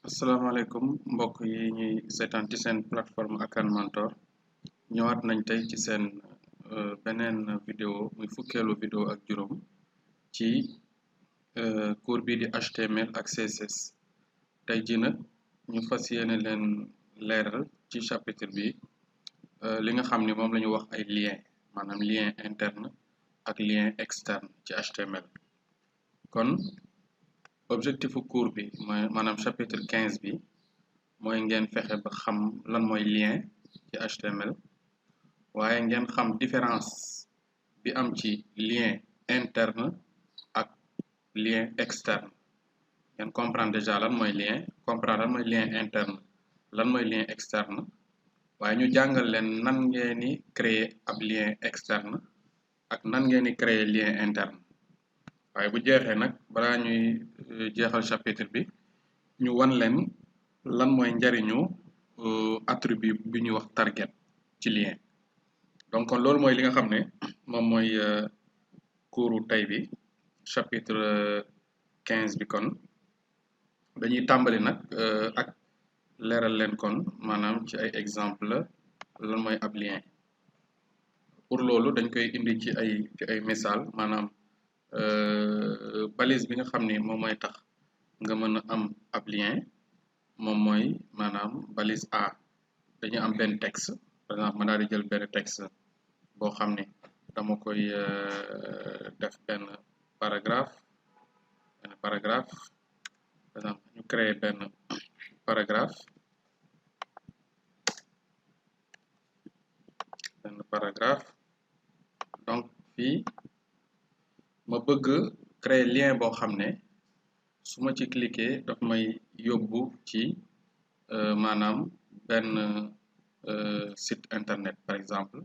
asalaamaaleykum mbokk yi ñuy seetaan ci seen plateforme aCANMentor ñëwaat nañ tey ci seen beneen vidéo muy fukkeelu vidéo ak juróom ci cours bi di HTML ak CSS tey ji nag ñu fas yéene leen leeral ci chapitre bi li nga xam ni moom la ñu wax ay lien maanaam lien interne ak lien externe ci HTML kon objectifu cours bi mooy maanaam chapitre 15 bi mooy ngeen fexe ba xam lan mooy lien ci HTML waaye ngeen xam différence bi am ci lien interne ak lien externe ngeen comprendre déjà lan mooy lien comprendre lan mooy lien interne lan mooy lien externe waaye ñu jàngal leen nan ngeen di créer ab lien externe ak nan ngeen di créer lien interne waaye bu jeexee nag balaa ñuy jeexal chapitre bi ñu wan leen lan mooy njariñu attribut bi ñuy wax target ci lien donc kon loolu mooy li nga xam ne moom mooy cours tey bi chapitre 15 bi kon dañuy tàmbali nag ak leeral leen kon maanaam ci ay exemple lan mooy ab lien pour loolu dañ koy indi ci ay misaal maanaam balise bi nga xam ni moom mooy tax nga mën a am ab lien moom mooy maanaam balise A dañu am benn texte par exemple ma daal di jël benn texte boo xam ne dama koy def benn paragraphe par exemple ñu créer benn paragraphe donc fii ma bëgg créer lien boo xam ne su ma ci cliquer daf may yóbbu ci maanaam benn site internet par exemple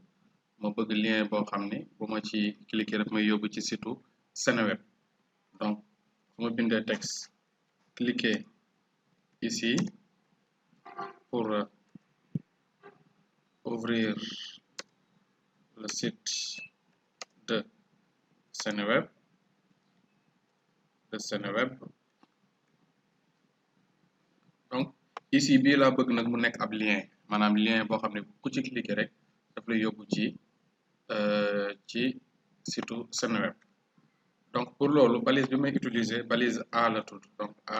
ma bëgg lien boo xam ne bu ma ci cliquer daf may yóbbu ci site Seneweb donc su ma bindee texte cliquer ici pour ouvrir le site de Seneweb donc ici bii laa bëgg nag mu nekk ab lien maanaam lien boo xam ne ku ci cliquer rek daf lay yóbbu ci site Seneweb donc pour loolu balise bi may utiliser balise A la tudd donc A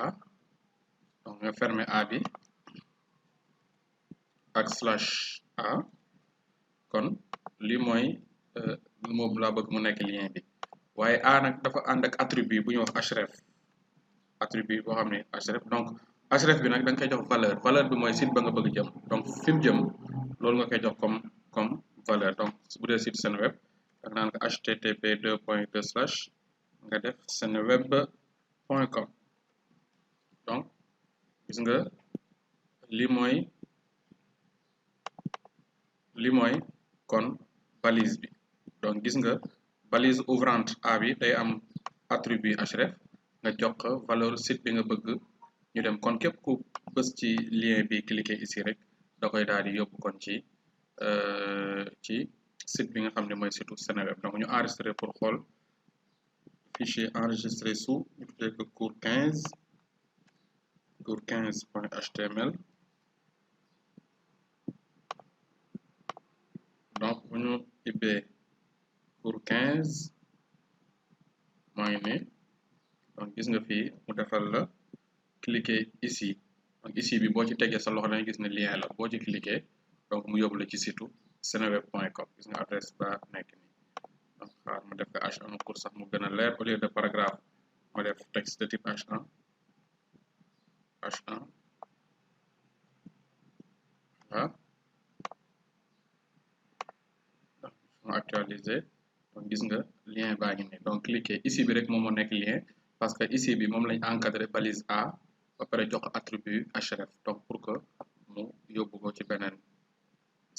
donc nga fermer A bi ak /A kon lii mooy moom laa bëgg mu nekk lien bi waaye A nag dafa ànd ak attribut bu ñuy wax href attribut boo xam ne href donc href bi nag da nga koy jox valeur bi mooy site ba nga bëgg jëm donc fi mu jëm loolu nga koy jox comme valeur donc bu dee site Seneweb da nga naan ko http:// nga def seneweb.com donc gis nga lii mooy kon balise bi donc gis nga balise ouvrante A bi day am attribut href nga jox ko valeur site bi nga bëgg ñu dem kon képp ku bës ci lien bi cliquer ici rek da koy daal di yóbbu kon ci site bi nga xam ne mooy site Seneweb donc ñu enregistré pour xool fichier enregistré sous ñu tuddee ko cours 15.html donc bu ñu ibbee cours 15 maa ngi nii donc gis nga fii mu defal la cliquer ici donc ici bi boo ci tegee sa loxo danga gis ne lien la boo ci cliquer donc mu yóbbu la ci site seneweb.com gis nga adresse ba nekk nii donc xaar ma def ko H1 pour sax mu gën a leer au lieu de paragraphe ma def texte de type H1 voilà mu actualiser donc gis nga lien baa ngi nii donc cliquer ici bi rek moom moo nekk lien parce que ici bi moom lañ encadré balise A ba pare jox attribut href donc pour que mu yóbbu ko ci beneen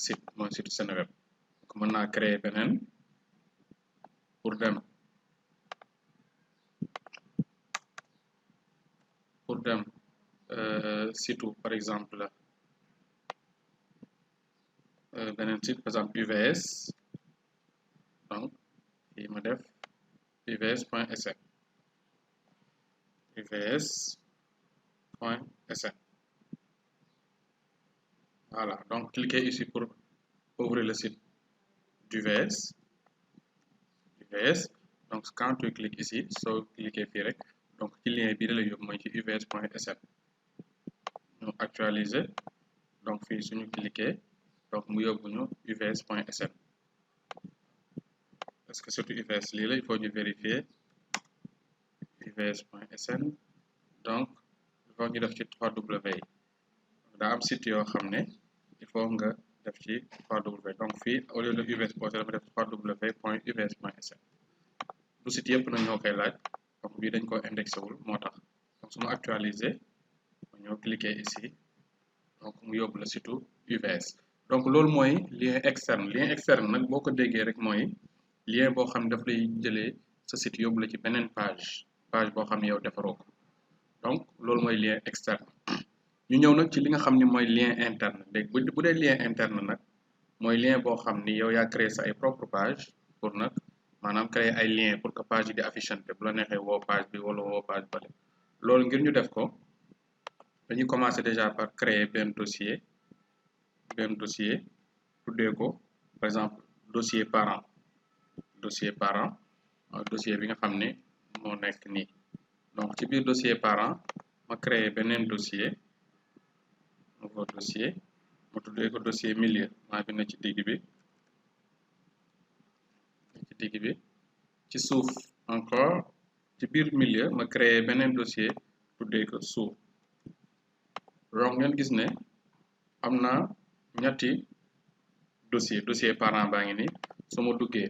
site mooy site Seneweb donc mën naa créer beneen pour dem site par exemple beneen site par exemple UVS donc fii ma def uvs.sn Voilà, donc cliquez ici pour ouvrir le site du VS. Donc quand tu cliques ici, so cliquer fii rek donc ci lien bi da lay yóbbu mooy ci uvs.sn ñu actualiser donc fii suñu cliquer donc mu yóbbu ñu uvs.sn parce que surtout uvs lii la il faut ñu vérifier uvs.sn donc il faut ñu def ci 3w yi daa am site yoo xam ne il faut nga def ci 3w donc fii au lieu de uvs dama def 3w.uvs.sn du site yëpp nag ñoo koy laaj donc bii dañ ko indexé wul moo tax donc su ma actualiser ma ñëw cliquer ici donc mu yóbbu la site UVS donc loolu mooy lien externe nag boo ko déggee rek mooy lien boo xam ne daf lay jëlee sa site yóbbu la ci beneen page boo xam ne yow defaroo ko donc loolu mooy lien externe ñu ñëw nag ci li nga xam ne mooy lien interne léegi bu dee lien interne nag mooy lien boo xam ni yow yaa créé sa ay propre page pour nag maanaam créer ay lien pour que page yi di affichante bu la neexee woo page bi wala woo page bale loolu ngir ñu def ko dañuy commencer déjà par créer benn dossier tuddee ko par exemple dossier parent dossier bi nga xam ne moo nekk nii donc ci biir dossier parent ma créer beneen dossier nouveau dossier ma tuddee ko dossier milieu maa bind ci digg bi ci suuf encore ci biir milieu ma créer beneen dossier tuddee ko suuf donc ngeen gis ne am na ñetti dossier parent baa ngi nii su ma duggee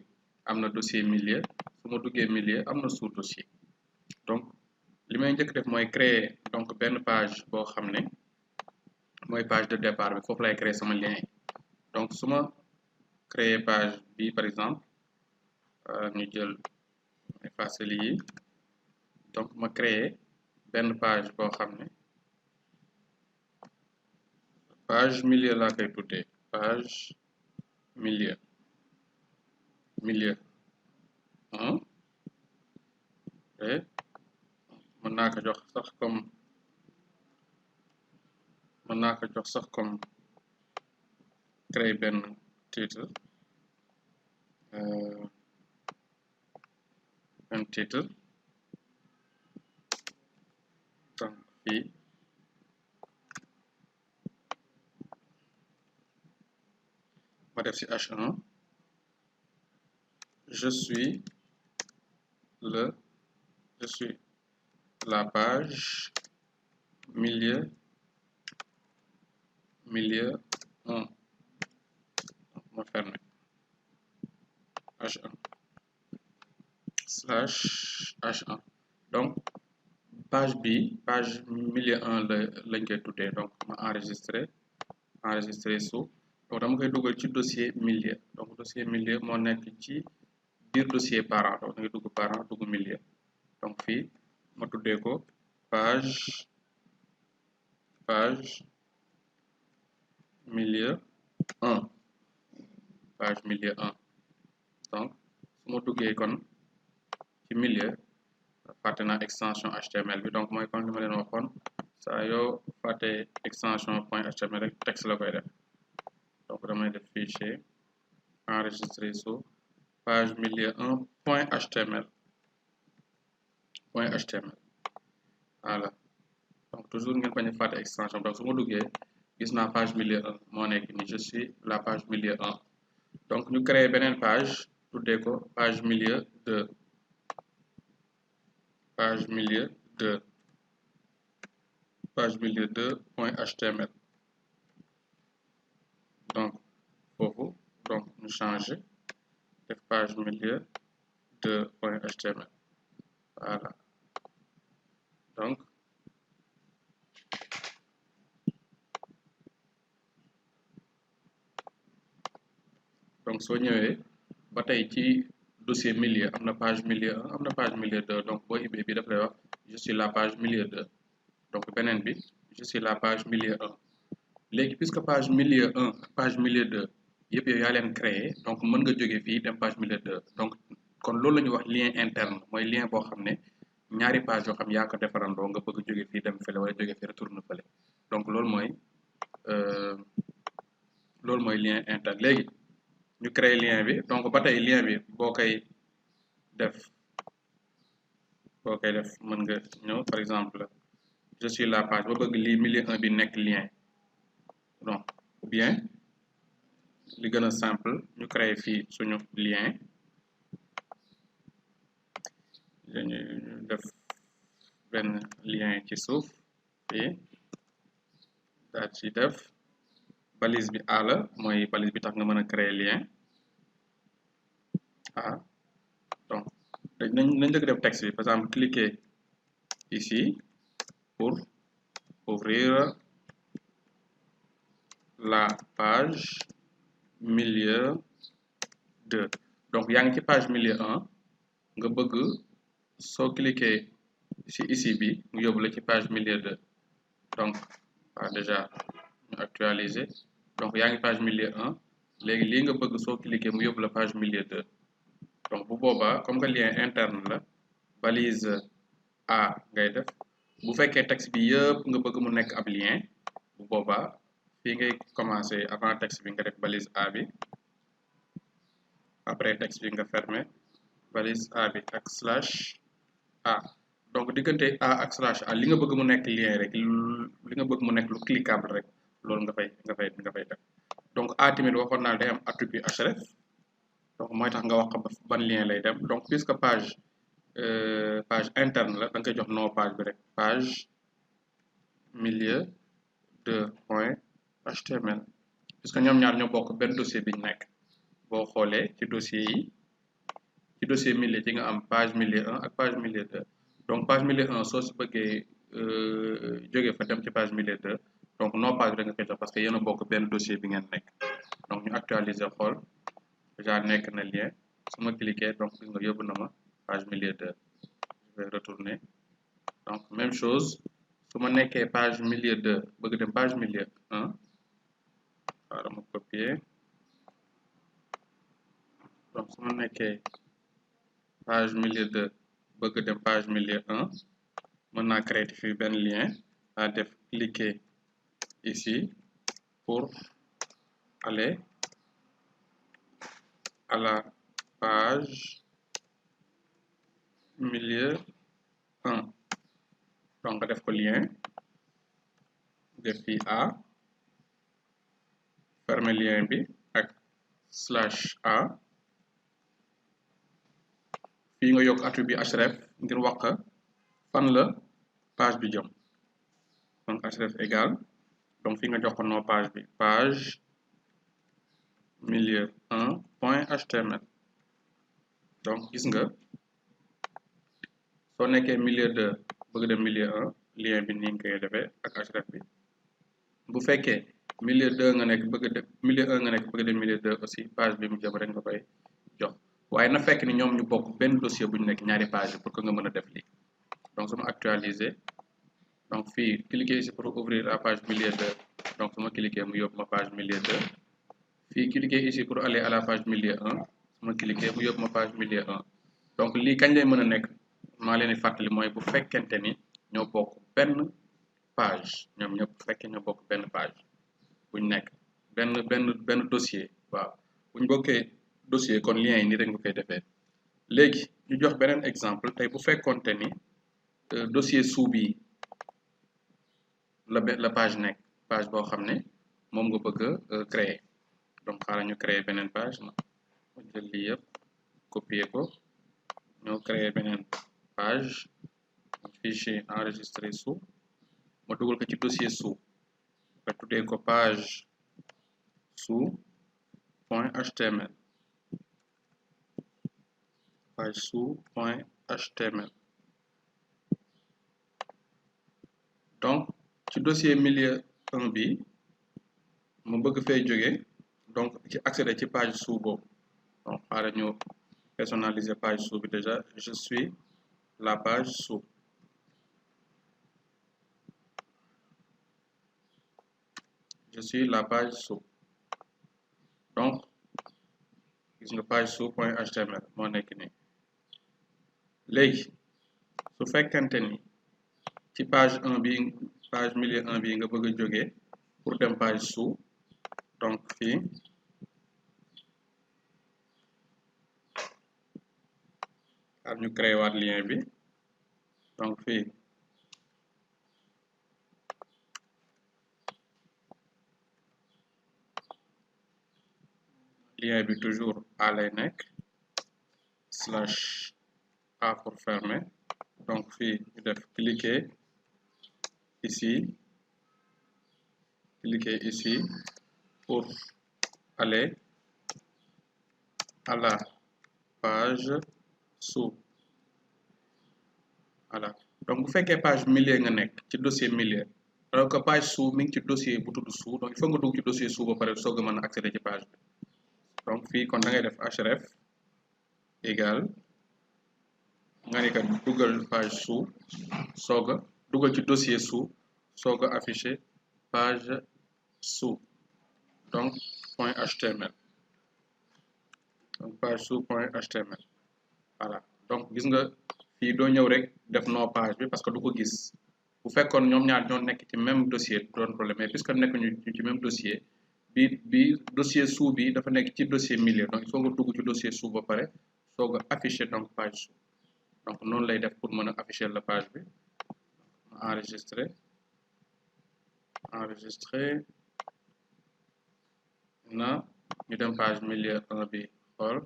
am na dossier milieu su ma duggee milieu am na sous dossier donc li may njëkk def mooy créer donc benn page boo xam ne mooy page de départ bi foofu lay créer sama lien yi donc su ma créer page bi par exemple ñu jël effacer lii donc ma créer benn page boo xam ne page milieu laa koy tuddee page milieu 1 et mën naa ko jox sax comme créer benn titre donc fii ma def ci H1 je suis la page milieu 1 ma fermer H1 /H1 donc page milieu 1 lañ koy tuddee donc ma enregistré suuf donc dama koy dugal ci dossier milieu donc dossier milieu moo nekk ci biir dossier parent donc da ngay dugg parent dugg milieu donc fii ma tuddee ko page milieu 1 donc su ma duggee kon ci milieu fàtte naa extension HTML bi donc mooy comme li ma leen waxoon saa yoo fàtte extension .html rek texte la koy def donc damay def fichier enregistré sous page milieu 1 .html voilà donc toujours ngeen bañ a fàtte extension donc su ma duggee gis naa page milieu 1 moo nekk ni je suis la page milieu 1 donc ñu créer beneen page tuddee ko page milieu 2 .html donc foofu donc ñu changer def page milieu 2.html voilà donc soo ñëwee ba tey ci dossier milieu am na page milieu 1 am na page milieu 2 donc boo ubbee bi daf lay wax je suis la page milieu 2 donc beneen bi je suis la page milieu 1 léegi puisque page milieu 1 ak page milieu 2 yëpp yow yaa leen créé donc mën nga jógee fii dem page milieu 2 donc kon loolu la ñuy wax lien interne mooy lien boo xam ne ñaari page yoo xam yaa ko defarandoo nga bëgg jógee fii dem fële wala jógee fii retourne fële donc loolu mooy loolu mooy lien interne. léegi ñu créer lien bi donc ba tey lien bi boo koy def mën nga ñëw par exemple je suis la page ba bëgg lii milieu 1 bi nekk lien donc ou bien li gën a simple ñu créer fii suñu lien dañu def benn lien ci suuf fii daal ci def balise bi A la mooy balise bi tax nga mën a créer lien A donc nañ njëkk def texte bi par exemple cliquez ici pour ouvrir la page milieu 2 donc yaa ngi ci page milieu 1 nga bëgg soo cliquer ci ici bi mu yóbbu la ci page milieu 2 donc déjà ñu actualiser donc yaa ngi page milieu 1 léegi lii nga bëgg soo cliquer mu yóbbu la page milieu 2 donc bu boobaa comme que lien interne la balise A ngay def bu fekkee texte bi yëpp nga bëgg mu nekk ab lien bu boobaa fii ngay commencer avant texte bi nga def balise A bi après texte bi nga fermer balise A bi ak slash A donc diggante A ak slash A li nga bëgg mu nekk lien rek li nga bëgg mu nekk lu cliquable rek loolu nga fay def donc A tamit waxoon naa day am attribut href donc mooy tax nga wax ban lien lay dem donc puisque page interne la da nga koy jox nom page bi rek page milieu 2 point html puisque ñoom ñaar ñoo bokk benn dossier bi ñu nekk boo xoolee ci dossier yi ci dossier milieu ci nga am page milieu 1 ak page milieu 2 donc page milieu 1 soo si bëggee jógee fa dem ci page milieu 2 donc nom page bi da nga koy jox parce que yéen a bokk benn dossier bi ngeen nekk donc ñu actualiser xool déjà nekk na lien su ma cliquer donc gis nga yóbbu na ma page milieu 2 je vais retourner donc même chose su ma nekkee page milieu 2 bëgg dem page milieu 1 xaaral ma copier donc su ma nekkee page milieu 2 bëgg dem page milieu 1 mën naa créer fii benn lien à def cliquer ici pour aller à la page milieu 1 donc nga def ko lien def fii A fermer lien bi ak slash A fii nga yokk attribut href ngir wax fan la page bi jëm donc href égal donc fii nga jox ko nom page bi page milieu 1 point html donc gis nga soo nekkee milieu 2 bëgg dem milieu 1 lien bi ni nga koy defee ak href bi bu fekkee milieu 2 nga nekk bëgg dem milieu 1 nga nekk bëgg dem milieu 2 aussi page bi mu jëm rek nga koy jox waaye na fekk ni ñoom ñu bokk benn dossier bu ñu nekk ñaari page pour que nga mën a def lii donc su ma actualiser donc fii cliquer ici pour ouvrir la page milieu 2 donc su ma cliquer mu yóbbu ma page milieu 2 fii cliquer ici pour aller à la page milieu 1 su ma cliquer mu yóbbu ma page milieu 1 donc lii kañ lay mën a nekk maa leen di fàttali mooy bu fekkente ni ñoo bokk benn page ñoom ñëpp bu fekkee ñoo bokk benn page buñ nekk benn dossier waaw buñ bokkee dossier kon lien yi nii rek nga koy defee léegi ñu jox beneen exemple tey bu fekkonte ni dossier sous bi la page nekk page boo xam ne moom nga bëgg a créer donc xaaral ñu créer beneen page ma jël lii yëpp copier ko ñoo créer beneen page fichier enregistré sous ma dugal ko ci dossier sous nga tuddee ko page sous point html page sous point html donc ci dossier milieu 1 bi mu bëgg fay jóge donc ci accéder ci page sous boobu donc xaaral ñu personnaliser page sous bi déjà je suis la page sous donc gis nga page sous point html moo nekk nii léegi su fekkente ni ci page 1 bi page milieu 1 bi nga bëgg a jógee pour dem page sous donc fii ak ñu créé waat lien bi donc fii lien bi toujours a lay nekk slash a pour fermer donc fii ñu def cliquer ici pour aller à la page sous. Voilà donc bu fekkee page milieu nga nekk ci dossier milieu alors que page sous mi ngi ci dossier bu tudd sous donc il faut nga dugg ci dossier sous ba pare soog a mën a accéder ci page bi donc fii kon da ngay def href égal nga ni kat dugal page sous soog a dugal ci dossier sous soog a afficher page sous donc point html donc page sous point html voilà donc gis nga fii doo ñëw rek def no page bi parce que du ko gis bu fekkoon ñoom ñaar ñoo nekk ci même dossier doon problème mais puisque nekk ñu ci même dossier bi dossier sous bi dafa nekk ci dossier milieu donc il faut nga dugg ci dossier sous ba pare soog a afficher donc page sous donc noonu lay def pour mën a afficher la page bi enregistrer na ñu dem page milieu 1 bi xool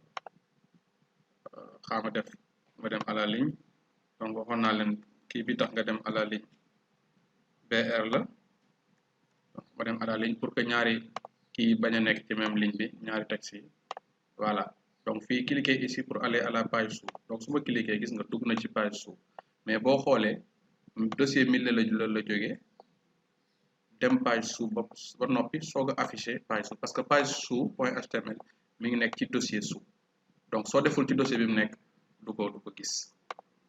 xaama def ma dem à la ligne donc waxoon naa leen kii bi tax nga dem à la ligne BR la donc ma dem à la ligne pour que ñaari kii bañ a nekk ci même ligne bi ñaari texte yi voilà donc fii cliquer ici pour aller à la page sous donc su ma cliquer gis nga dugg na ci page sous mais boo xoolee dossier milieu la jógee dem page sous ba noppi soog a afficher page sous parce que page sous point html mi ngi nekk ci dossier sous donc soo deful ci dossier bi mu nekk du ko gis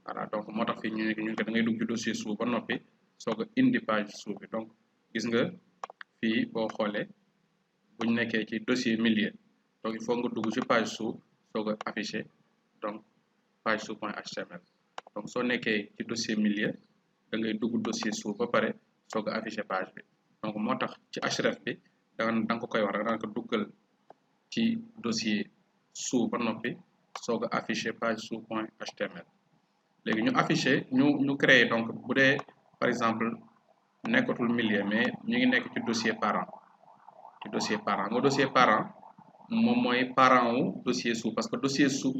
voilà donc moo tax fii ñu ko da ngay dugg ci dossier sous ba noppi soog a indi page sous bi donc gis nga fii boo xoolee buñ nekkee ci dossier milieu donc il faut nga dugg ci page sous soog a afficher donc page sous point html donc soo nekkee ci dossier milieu da ngay dugg dossier sous ba pare soog a afficher page bi donc moo tax ci href bi da nga ko koy wax da nga ko duggal ci dossier sous ba noppi soog a afficher page sous point html léegi ñu afficher ñu créer donc bu dee par exemple nekkatul milieu mais ñu ngi nekk ci dossier parent nga dossier parent moom mooy parent wu dossier sous parce que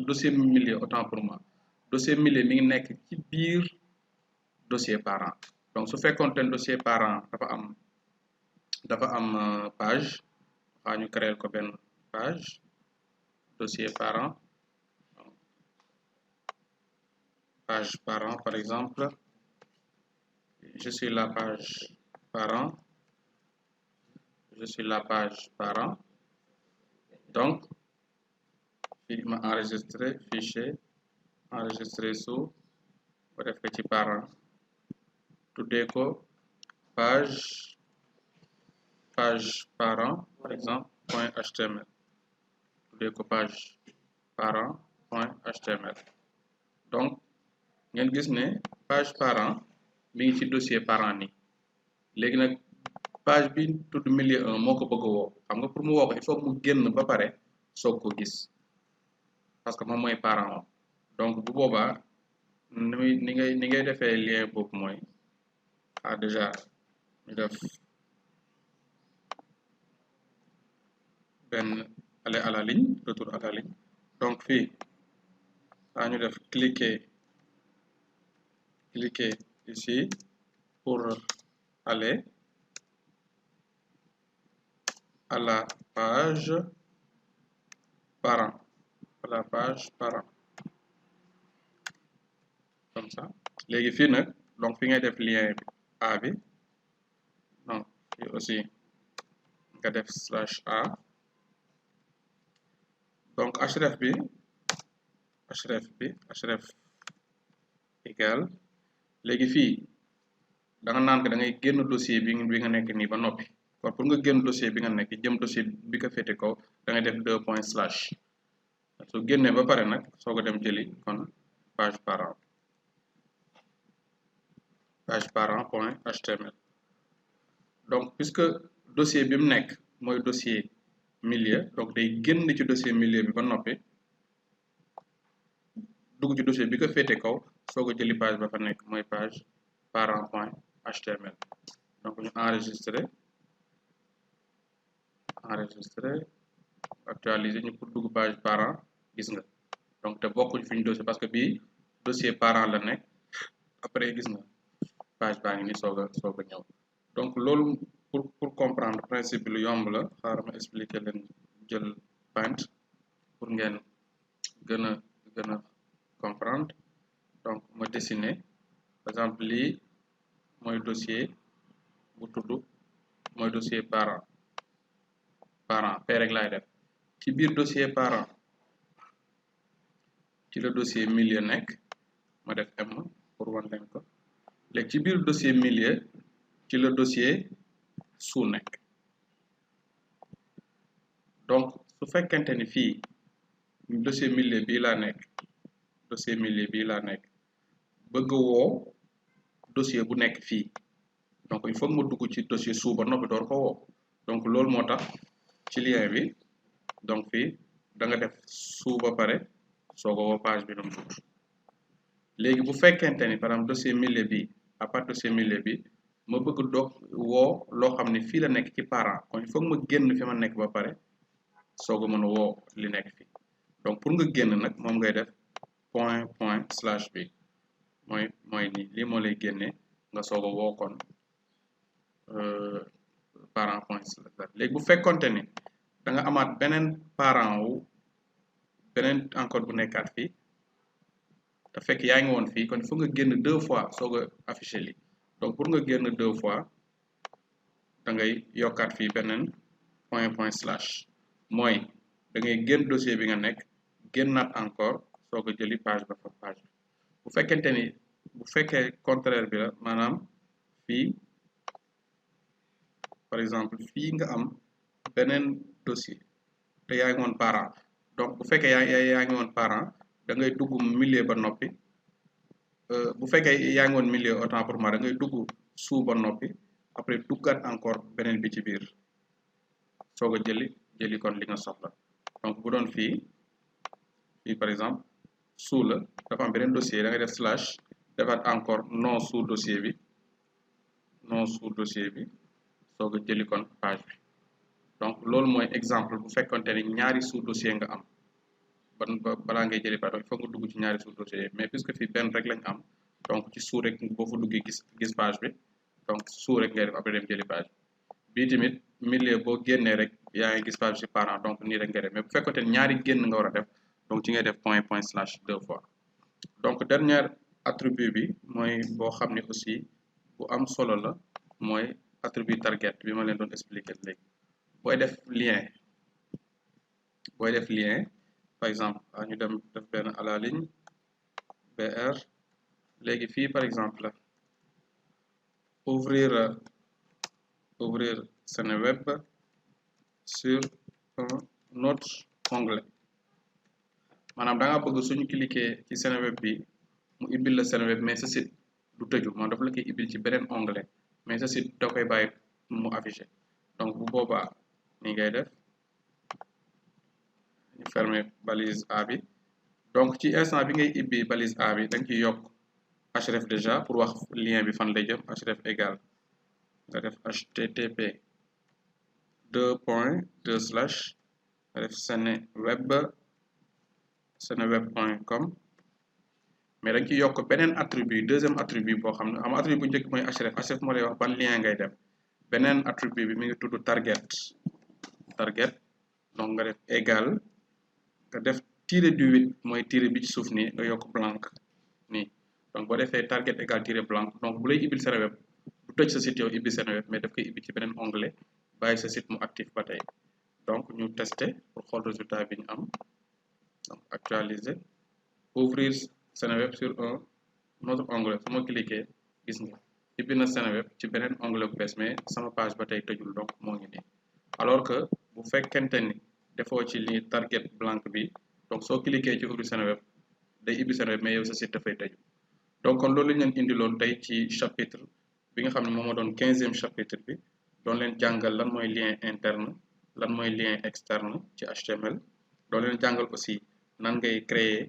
dossier milieu autant pour moi dossier milieu mi ngi nekk ci biir dossier parent donc su fekkoon te dossier parent dafa am page waxaa ñu créer ko benn page dossier parent par exemple je suis la page parent donc fii ma enregistré fichier enregistré sous ba def ko ci parent tuddee ko page parent par exemple point html tuddee ko page parent point html donc ngeen gis ne page parent mi ngi ci dossier parent ni léegi nag page bi tudd milieu 1 moo ko bëgg a woo xam nga pour mu woo ko il faut mu génn ba pare soog ko gis parce que moom mooy parent donc bu boobaa ni ngay defee lien boobu mooy déjà ñu def benn aller à la ligne retour à la ligne donc fii ñu def cliquer ici pour aller à la page parent comme ça léegi fii nag donc fi ngay def lien a bi donc fii aussi nga def /a donc href égal léegi fii da nga naan ko da ngay génn dossier bi nga nekk nii ba noppi kon pour nga génn dossier bi nga nekk jëm dossier bi ko féete kaw da ngay def 2 point slash su génnee ba pare nag soo ko dem jëli kon page parent point html donc puisque dossier bi mu nekk mooy dossier milieu donc day génn ci dossier milieu bi ba noppi dugg ci dossier bi ko féete kaw soo ko jëli page ba fa nekk mooy page parent.html donc ñu enregistrer actualiser ñu pour dugg page parent gis nga donc te bokkuñ fi ñu dossier parce que bii dossier parent la nekk après gis nga page baa ngi ni soog a ñëw donc loolu pour comprendre principe bi lu yomb la xaaral ma expliquer leen jël Paint pour ngeen gën a comprendre donc ma dessiner par exemple lii mooy dossier bu tudd mooy dossier parent P rek laay def ci biir dossier parent ci la dossier milieu nekk ma def M pour wan leen ko léegi ci biir dossier milieu ci la dossier sous nekk donc su fekkente ni fii dossier milieu bii laa nekk bëgg woo dossier bu nekk fii donc il faut ma dugg ci dossier sous ba noppi door ko woo donc loolu moo tax ci lien bi donc fii da nga def sous ba pare soo ko woo page bi dam tudd léegi bu fekkente ni par exemple dossier milieu bi à part dossier milieu bi ma bëgg doog woo loo xam ne fii la nekk ci parent kon il faut ma génn fi ma nekk ba pare soo ko mën a woo li nekk fii donc pour nga génn nag moom ngay def point slash bi mooy nii lii moo lay génne nga soog a woo kon parent point slash léegi bu fekkonte ni da nga amaat beneen parent wu beneen encore bu nekkaat fii te fekk yaa ngi woon fii kon il faut nga génn 2 fois soog a affiché lii donc pour nga génn 2 fois da ngay yokkaat fii beneen point slash mooy da ngay génn dossier bi nga nekk génnaat encore soog a jëli page ba fa page bu fekkente ni bu fekkee contraire bi la maanaam fii par exemple fii nga am beneen dossier te yaa ngi woon parent donc bu fekkee yaa ngi woon parent da ngay dugg milieu ba noppi bu fekkee yaa ngi woon milieu autant pour moi da ngay dugg sous ba noppi après duggaat encore beneen bi ci biir soog a jëli kon li nga soxla donc bu doon fii par exemple sous la dafa am beneen dossier da ngay def slash defaat encore non sous dossier bi soog a jëli kon page bi donc loolu mooy exemple bu fekkonte ni ñaari sous dossier nga am balaa ngay jëli page il faut nga dugg ci ñaari sous dossier mais puisque fii benn rek lañ am donc ci sous rek boo fa duggee gis page bi donc sous rek ngay def après dem jëli page bii tamit milieu boo génnee rek yaa ngi gis page ci parent donc nii rek ngay def mais bu fekkonte ni ñaari génn nga war a def donc ci ngay def point slash 2 fois donc dernier attribut bi mooy boo xam ne aussi bu am solo la mooy attribut target bi ma leen doon expliquer léegi booy def lien par exemple ñu dem def benn à la ligne br léegi fii par exemple ouvrir Seneweb sur un autre onglet maanaam da nga bëgg suñu cliquer ci Seneweb bi mu ibbil la Seneweb mais sa site du tëju moom dafa la koy ibbil ci beneen onglet mais sa site da koy bàyyi mu affiché donc bu boobaa ni ngay def ñu fermer balise A bi donc ci instant bi ngay ibbi balise A bi da nga ciy yokk href déjà pour wax lien bi fan lay jëm href égal nga def http :// nga def seneweb.com mais da nga ciy yokk beneen attribut deuxième attribut boo xam ne am attribut bu njëkk mooy href moo lay wax ban lien ngay def beneen attribut bi mi ngi tudd target donc nga def égal nga def tiré du 8 mooy tiré bi ci suuf nii nga yokk blanc nii donc boo defee target égal tiré blanc donc bu lay ibbil Seneweb du tëj sa site yow ibbi Seneweb mais daf koy ibbi ci beneen onglet bàyyi sa site mu actif ba tey donc ñu tester pour xool résultat bi ñu am donc actualiser ouvrir Seneweb sur un autre onglet su ma cliquer gis nga ibbi na Seneweb ci beneen onglet bu bees mais sama page ba tey tëjul donc moo ngi nii alors que bu fekkente ni defoo ci li target blanc bi donc soo cliquer ci ouvrir Seneweb day ibbi Seneweb mais yow sa site dafay tëju donc kon loolu lañ leen indiloon tey ci chapitre bi nga xam ne moom moo doon 15e chapitre bi doon leen jàngal lan mooy lien interne lan mooy lien externe ci HTML doo leen jàngal aussi nan ngay créer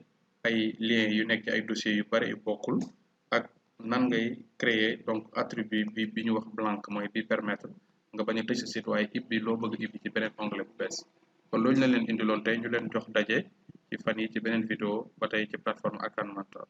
ay liens yu nekk ci ay dossiers yu bari yu bokkul ak nan ngay créer donc attribut bi ñu wax blank mooy bi permettre nga bañ a tëj sa site waaye ibbi loo bëgg ibbi ci beneen onglet bu bees kon loolu la leen indiloon tey ñu leen jox daje ci fan yi ci beneen vidéo ba tey ci plateforme aCANMentor